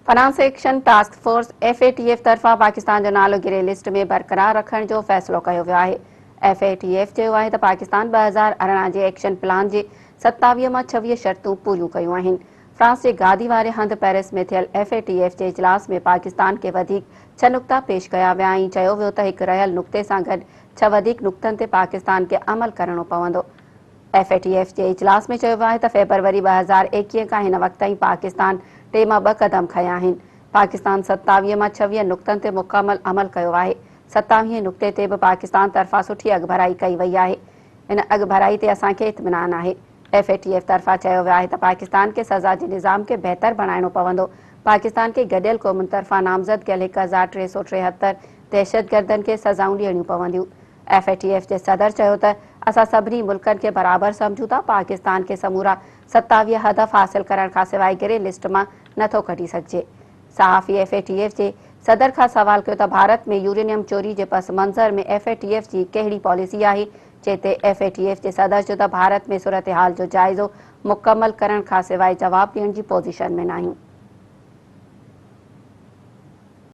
Finance action task force, F A T F, طرفان پاڪستان جو نالو گري لسٽ ۾ برقرار رکڻ جو فيصلو ڪيو ويو آهي. ايف اي ٽي ايف چيو آهي ته پاڪستان 2018 جي ايڪشن پلان جي 27 مان 26 شرطون پوريون ڪيون آهن. فرانس جي گادي واري هنڌ پيرس ۾ ٿيل ايف اي ٽي ايف جي اجلاس ۾ پاڪستان کي وڌيڪ ڇهه نقطا پيش ڪيا ويا ۽ چيو ويو ته هڪ رهيل نقطي سان گڏ ڇهه وڌيڪ نقطن تي پاڪستان کي عمل ڪرڻو پوندو. ايف اي ٽي ايف جي اجلاس ۾ چيو ويو آهي ته فيبروري 2021 کان هن وقت تائين پاڪستان ٽي مان ٻه قدم کنيا آهن. پاڪستان 27 مان 26 نقطن تي مڪمل عمل ڪيو آهي. ستاويهين نقطي تي به پاڪستان طرفان سٺي اڳڀرائي ڪئي وئي آهي. ان اڳڀرائي تي اسان کي اطمينان آهي. ايف اي ٽي ايف طرفان چيو ويو آهي ته پاڪستان کي سزا جي نظام کي بهتر بڻائڻو پوندو. پاڪستان کي گڏيل قومن طرفان نامزد ڪيل 1373 دهشتگردن کي سزائون ڏيڻيون پونديون. ايف اي ٽي ايف جي صدر چيو ته اسان سڀني ملڪن کي برابر سمجهون ٿا، پاڪستان کي سمورا 27 هدف حاصل ڪرڻ کانسواء گري لسٽ مان نٿو ڪڍي سگهجي. صحافي ايف اي ٽي ايف جي صدر کان سوال ڪيو ته ڀارت ۾ يورينيم چوري جي پس منظر ۾ ايف اي ٽي ايف جي ڪهڙي پاليسي آهي، جنهن تي ايف اي ٽي ايف جي صدر چيو ته ڀارت ۾ صورتحال جو جائزو مڪمل ڪرڻ کانسواء جواب ڏيڻ جي پوزيشن ۾ ناهيون.